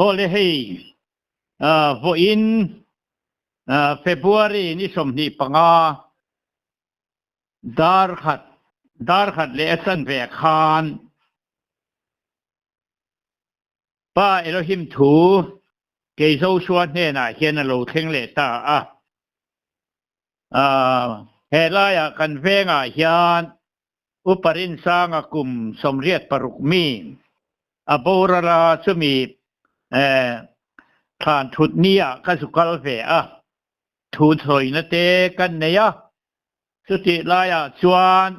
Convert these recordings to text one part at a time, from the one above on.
Awle hei vawiin February ni 25 dar khat dar khat leh a chanve khan Pa Elohim thu kei Joshua hnenah hian a lo thleng leh ta a. He laiah kan vengah hian Upa Rinsanga kum 86 mi a boral a, chumi thlan thut niah ka zu kal ve a, thu chawina te kan nei a, chutih laiah chuan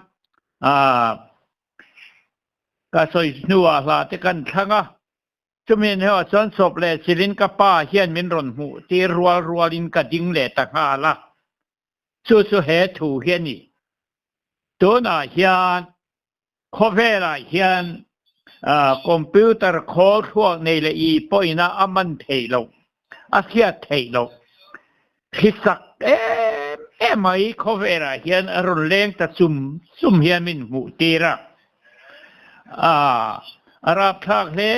ka sawi hnuah hla te kan thlang a, chumi hnuah chuan sawp leh chilhin ka pa hian min rawn hmuh tir rual rualin ka ding leh ta nghal a, chu chu he thu hi a ni. Tunah hian khawvelah hian computer khawl thluak nei leh i pawhin a a man theih loh, a hriat theih loh. Hrisak em em mai khawvelah hian a rawn leng ta chum chum hian min hmuh tir a. A rapthlak hle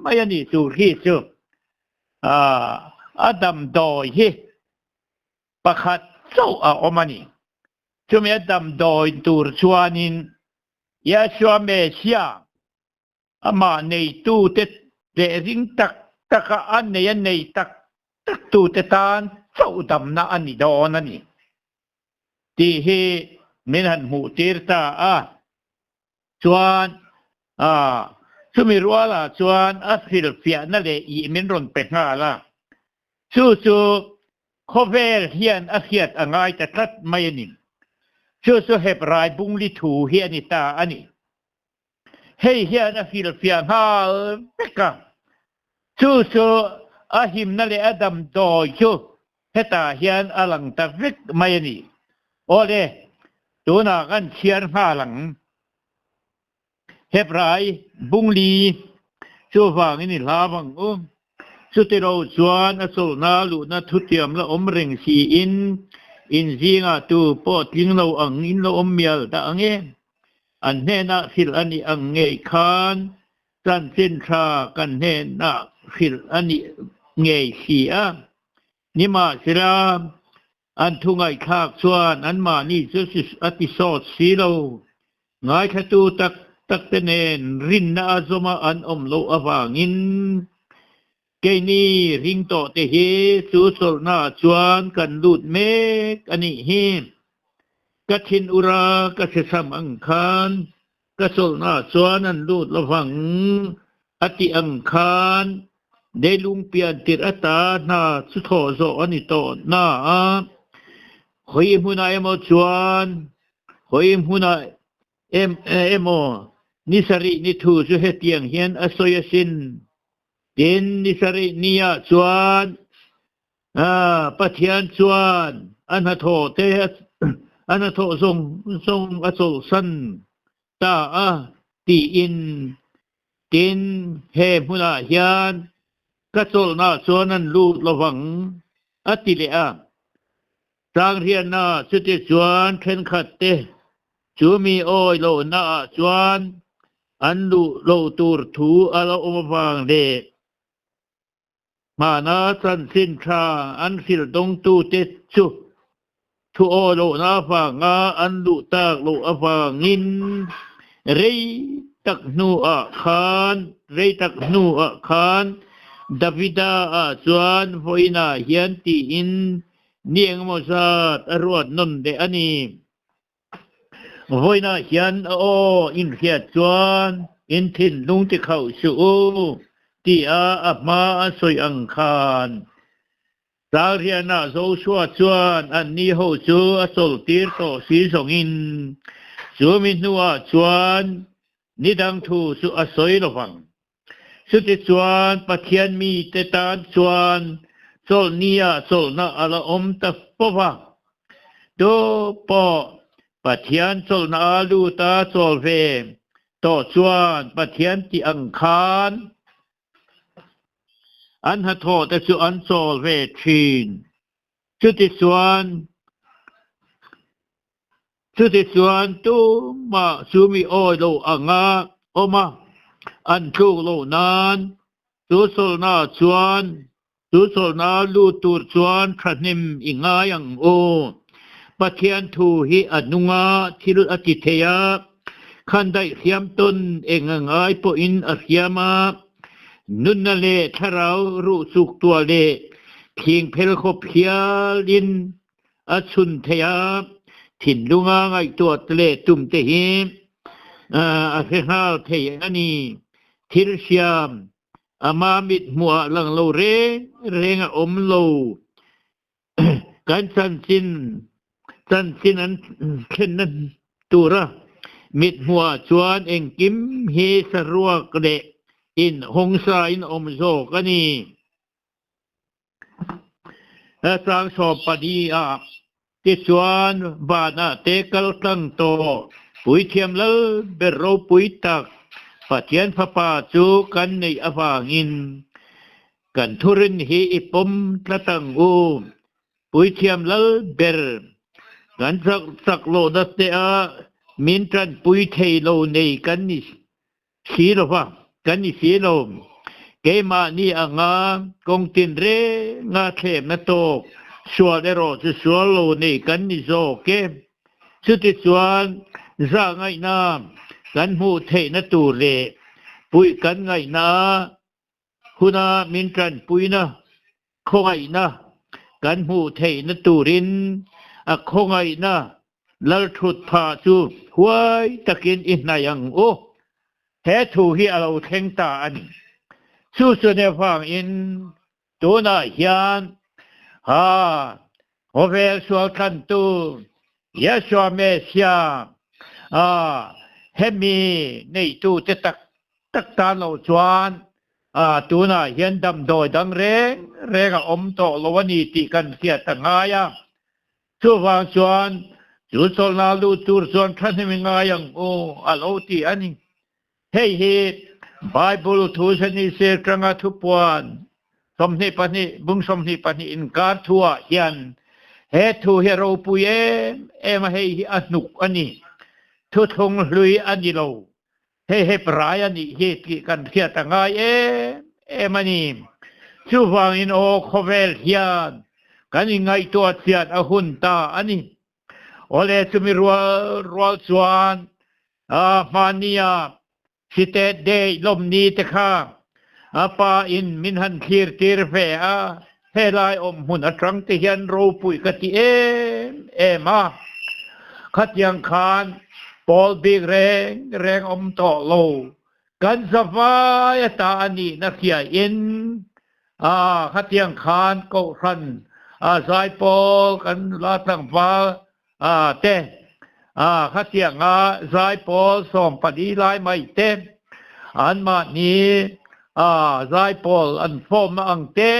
mai a nih tur hi chu a damdawi hi pakhat chauh a awm a ni. Chumi a damdawi tur chuanin Yahshua Messiah, amah neitute leh ring tak taka a nei a nei tak taktute tan chauh damna a ni dawn a ni tih hi min han hmuhtir ta a. Chuan chumi rualah chuan a hrilhfiahna leh ih min rawn pe nghal a. Chu chu khawvel hian a hriat a ngai ta tlat mai a ni. Chu chu Hebrai bungli thu hi a ni ta a ni. Hei hian a hrilhfiah nghal vek a. Chu chu a himna leh a damdawi chu hetah hian a lang ta vek mai a ni. Awle, tunah kan chhiar nghal ang. Hebrai bungli chuvangin i hlau ang u. Chutilo chuan a chawlhna luhna thutiam la awm reng siin in zingah tu pawh tling lo ang in lo awm mial dah ang e. An hnenah hrilh a nih ang ngei khan chanchin tha kan hnenah hrilh a nih ngei si a. Nimahsela, An thu ngaihthlak chuan anmahni chu a ti sawt si lo. Ngaithlatu tak tak te nen rinna a zawma an awm loh avangin keini ring tawh te hi chu chawlhna ah chuan kan lut mek a nih hi. Ka thin ura ka hre-sam ang khan ka chawlhna ah chuan an lut lovang a tih ang khan Leilung pian tirh ata hna chu thawh zawh a ni tawh na a, khawi hmunah emaw chuan khawi hmunah emaw ni sarih ni thu chu hetiang hian a sawi asin. Tin, ni sarih niah chuan Pathian chuan a hnathawh te a hnathawh zawng zawng a chawlhsan ta a tiin Tin, he hmunah hian ka chawlhnaah chuan an lut lovang, a ti leh a. Tlangriahna chuti chuan thenkhat te chu mi awi lohnaah chuan an luh lo tur thu a lo awm avang leh Hmana chanchin tha an hrilh dawngtute chu thu aw lohna avanga an luh tak loh avangin rei tak hnuah khan rei tak hnuah khan Davida ah chuan vawiinah hian tiin ni engemaw zat a ruat nawn leh a ni. Vawiinah hian a aw inhriat chuan in thinlung ti khauh suh u tia a hma a sawi ang khan Tlangrianah Joshua chuan anni ho chu a chawlhtir tawh si zawngin chumi hnuah chuan nidang thu chu a sawi lovang. Chutichuan Pathian mite tan chuan chawlhnia chawlhna a la awm ta fo va. Tu pawh Pathian chawlhna a lut a chawl ve tawh chuan Pathian tih ang khan an hnathawh te chu an chawl ve thin. Chutichuan Chutichuan tumah chu mi awi lo anga awm a, an tluk loh nan Chu chawlhna chuan chu chawlhna lut tur chuan thahnem i ngai ang aw. Pathian thu hi a nunga thil a ti thei a, khandaih hriam tawn eng a ngai pawhin a hriam a, nunna leh thlarau ruh chuk tuah leh thling phel khawp hialin a chhun thei a, thinlunga ngaihtuah leh tum te hi a hre nghal thei a ni. Thil hriam ama mit hmuhah lang lo reng reng a awm lo. Kan chanchin chanchin an thlenna tura mit hmuhah chuan engkim hi saruak leh inhawngsa in awm zawk a ni. Chang 14 ah tichuan vanah te kal tlang tawh Puithiam Lal ber ropui tak Pathian Fapa chu kan neih avangin kan thurin hi i pawm tlat ang u. Puithiam Lal ber kan chak chak lohna te a min tanpui thei lo nei kan ni si lo va, kan ni si lo. Keimahni anga kawng tinrenga thlemna tawk sual erawh chu sual lo nei kan ni zawk e. Chutichuan zahngaihna kan hmuh theihna tur leh puih kan ngaihna huna min tanpuina khawngaihna kan hmuh theihna turin a khawngaihna Lalthut pha chu huai takin i hnaih ang u. He thu hi a lo thleng ta a ni. Chu chune vangin tunah hian ha khawvel sual thlantu Yeshua Messiah a hemi neitute tak tak tan lo chuan A, tunah hian damdawi dang reng reng a awm tawh lo a ni tih kan hriat a ngai a. Chuvang chuan chu chawlhna lut tur chuan thahnem i ngai ang u a lo ti a ni. Hei hi Bible thu Genesis atanga thupuan 22 bung 22 inkar thuah hian he thu hi a ropui em em a, hei hi a hnuk a ni. Thuthlung hlui a ni lo. Hei hep rai a nih hi tih kan hriat a ngai em em a ni. Chuvangin aw khawvel hian kan inngaihtuah chian a hun ta a ni. Awle chumi rual rual chuan hmania State Day lawmni te kha a pa in min han thlir tir ve a, helai awm hmun atang te hian ropui ka ti em em a. Khatiang khan pawl bik reng reng awm tawh lo. Kan zavai ata a nihna hriain a khatiang khan kohhran a zaipawl kan la tlangval a te a khatianga zaipawl 14 lai mai te anmahni a zaipawl an form ang te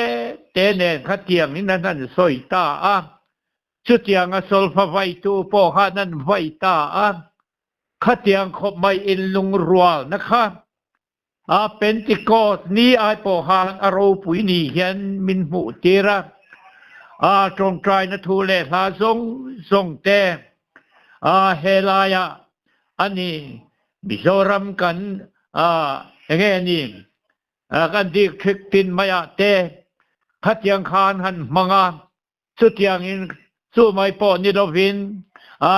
te nen khatiang in an han sawi ta a. Chutianga solfa vaitu pawh khan an vai ta a, khatiang khawp mai inlungrualna kha a Pentecost ni ai pawh khan a ropui ni hian min hmuh tir a, a tawngtaina thu leh hla zawng zawng te a helaiah a ni Mizoram kan a enge ni kan district tin maiah te khatiang khan han hmang a. Chutiangin chu mai pawh ni lovin a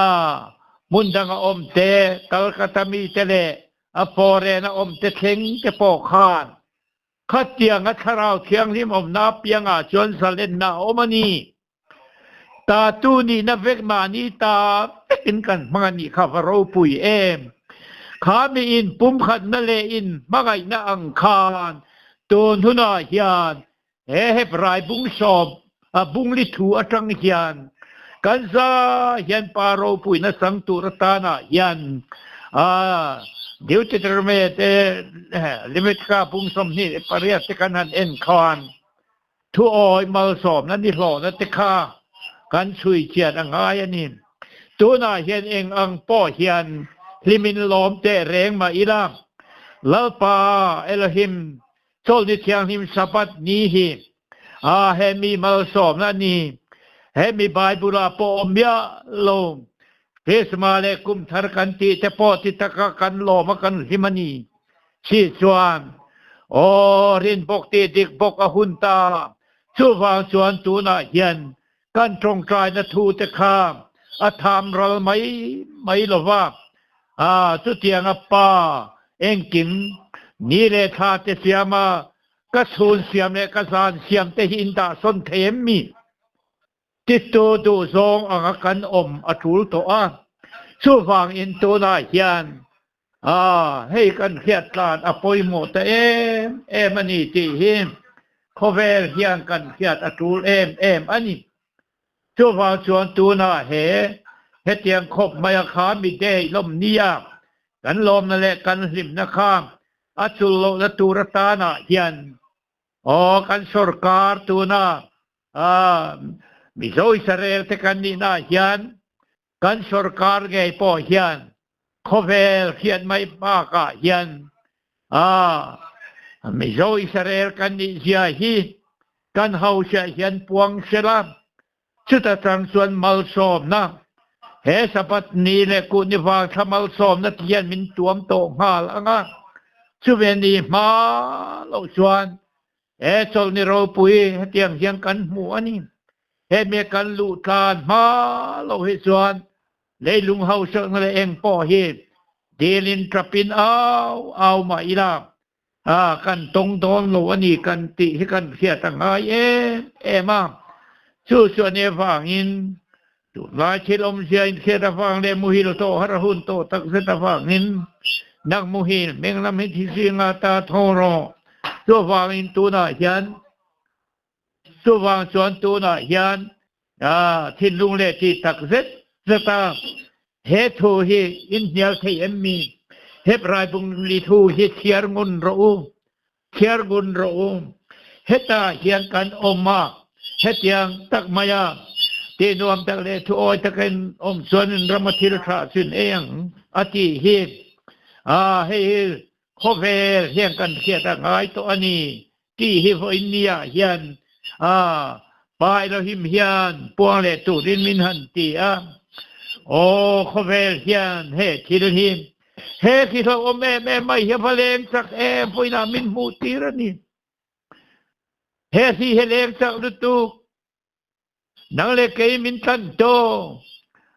hmun danga awm te, Calcutta mite leh a foreign a awm te thleng te pawh khan khatianga Thlarau Thianghlim awmna apiangah chuan zalenna a awm a ni. Ta tu nihna vek mahni ta vekin kan hmang a nih kha va ropui em. Kha miin pumkhatna leh inhmangaihna ang khan tun hunah hian He Hebrai bung sawm a bung li thu atang hian kan za hian pa ropuina chang tur atana hian a Deuteronomy te Levitica bung 28 te kan han en khan thu awi malsawmna ni hlawhna te kha kan chhui chian a ngai a ni. Tunah hian eng ang pawh hian hlimin lawm teh reng mah ila Lalpa Elohim Chawlhni Thianghlim Sabbath ni hi a hemi malsawmna a ni. Hemi Bible ah pawh awm miah lo. Christmas leh kum thar kan tih te pawh ti taka kan lawm a kan hlim a ni. Chi chuan. Aw, rin bawk tih dik bawk a hun ta. Chuvang chuan tunah hian kan tawngtaina thu te kha a tham ral mai mai lo va. A, chutianga pa engkim ni leh thla te siama ka chhun siam leh ka zan siam te hi in dah sawn thei em mi? Titu duhzawng anga kan awm a tul tawh a. Chuvangin tunah hian A, hei kan hriat tlan a pawimawh ta em em a ni tih hi khawvel hian kan hriat a tul em em a ni. Chuvang chuan tunah he hetiang khawp maia kha mi dei lawm nia kan lawmna leh kan hlimna kha a chul lohna tur atanah hian aw kan sorkar tuna Mizo Israel te kan nihnaah hian Kan sorkar ngei pawh hian khawvel hriat mai bakah hian a Mizo Israel kan nih zia hi kan hausiah hian puang sela, chuta tang chuan malsawmna, he Sabbath ni leh kuh ni vang thla malsawmna ti hian min tuam tawh nghal ang a, chuve ni hma loh chuan he chawlhni ropui hetiang hian kan hmu a ni. Hemi kan luh tlan hma loh hi chuan leilung hausakna leh eng pawh hi dilin tapin au au mah ila a kan tawng dawn lo a ni kan tih hi kan hriat a ngai em em a. Chu chuan avangin tunlai thil awmzia inhriat avang leh muhil tawh har hun tawh takzet avangin nang muhil hming lam hi thi zinga ta thaw rawh. Chuvangin tunah hian Chuvang chuan tunah hian thinlung leh tih tak zet zet a, he thu hi in hnial thei em mi? Hebrai bungli thu hi chhiar ngun rawh u, chhiar ngun rawh u. Hetah hian kan awm a, hetiang tak maia tih nuam tak leh thu awi takin awm chuan in rama thil tha chin ei ang a tih hi. Hei hi khawvel hian kan hriat a ngai tawh a ni. Tih hi vawiin ni ah hian a Pa Elohim hian puang leh turin min han ti a, Aw khawvel hian he thil hi he khi hlauhawm em em mai hi a va leng chak em vawiinah min hmuh tir a ni. He hri hi leng chak lutuk. Nang leh kei min tlan tawh.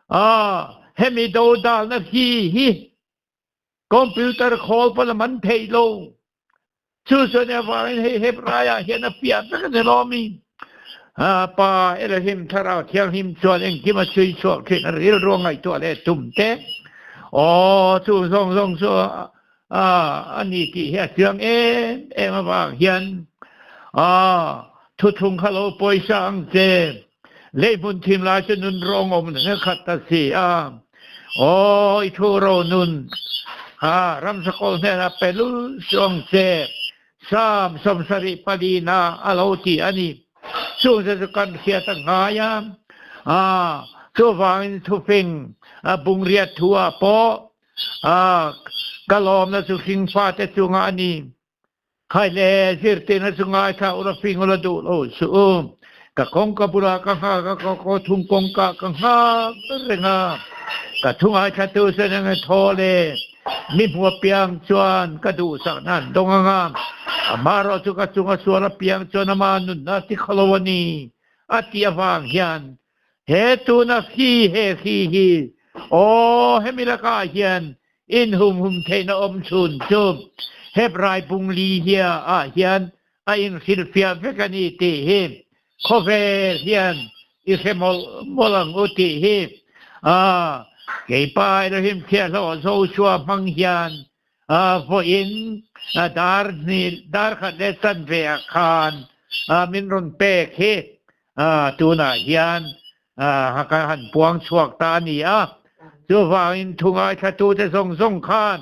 A hemi dodalna hri hi Computer khawl pawn a man thei lo. Chu chuan avangin hei Hebrai ah hian a piah vek a ni lo mi. Pa Elohim Thlarau Thianghlim chuan engkim a chhui chhuak thin a rilru a ngaihtuah leh tum te. Aw chu zawng zawng chu a ni tih hi a chiang em em avang hian thuthlung kha lo pawisa ang che. Lei hmun thim lai chu nun rawng awm na khat ta si a. Aw i thu ro nun ha ramsakawl hnenah pe lul suang che Psalm 74 na a lo ti a ni. Chung te chu kan hriat a ngai a. A chuvangin thufing a bungriat thu ah pawh a ka lawmna chu hringfate chungah a ni. Khai le zirtirna chu ngaithla ula fing ula duh lo suh u. Ka kawngka bulah ka nghak a, ka kawthung kawngka ka nghak reng a. Ka thu ngaithlatu chuan eng nge thaw le? Mi hmu apiang chuan ka duhsakna an dawng ang a, amaherawh chu ka chunga sual apiang chuan ama nunna a ti khaw lo a ni, a tih avang hian he tuna hri he hri hi aw hemi lakah hian In humhum theihna awm chhun chu Hebrai bungli hia ah hian a inhrilhfiah vek a ni tih hi khawvel hian i hre mawlh mawlh ang u tih hi a keipa Elohim thiahhlawh Joshua hmang hian vawiin dar hnih dar khat leh chanve ah khan min rawn pek hi tunah hian ka han puang chhuak ta a ni a. Chuvangin thu ngaithlatute zawng zawng khan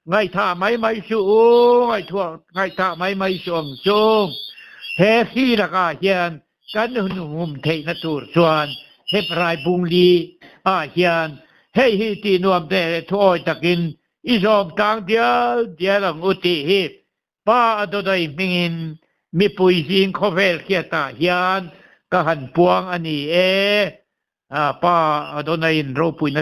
ngaihthah mai mai suh u, ngaihthah mai mai suh ang chu. He hri lakah hian kan hunhum theihna tur chuan Hebrai bungli ah hian hei hi tih nuam te leh thuawi takin i zawm tlang dial dial ang u tih hi Pa Adonai hmingin mipui zing khawvel hriatah hian ka han puang a ni e. Pa Adonaiin ropuina.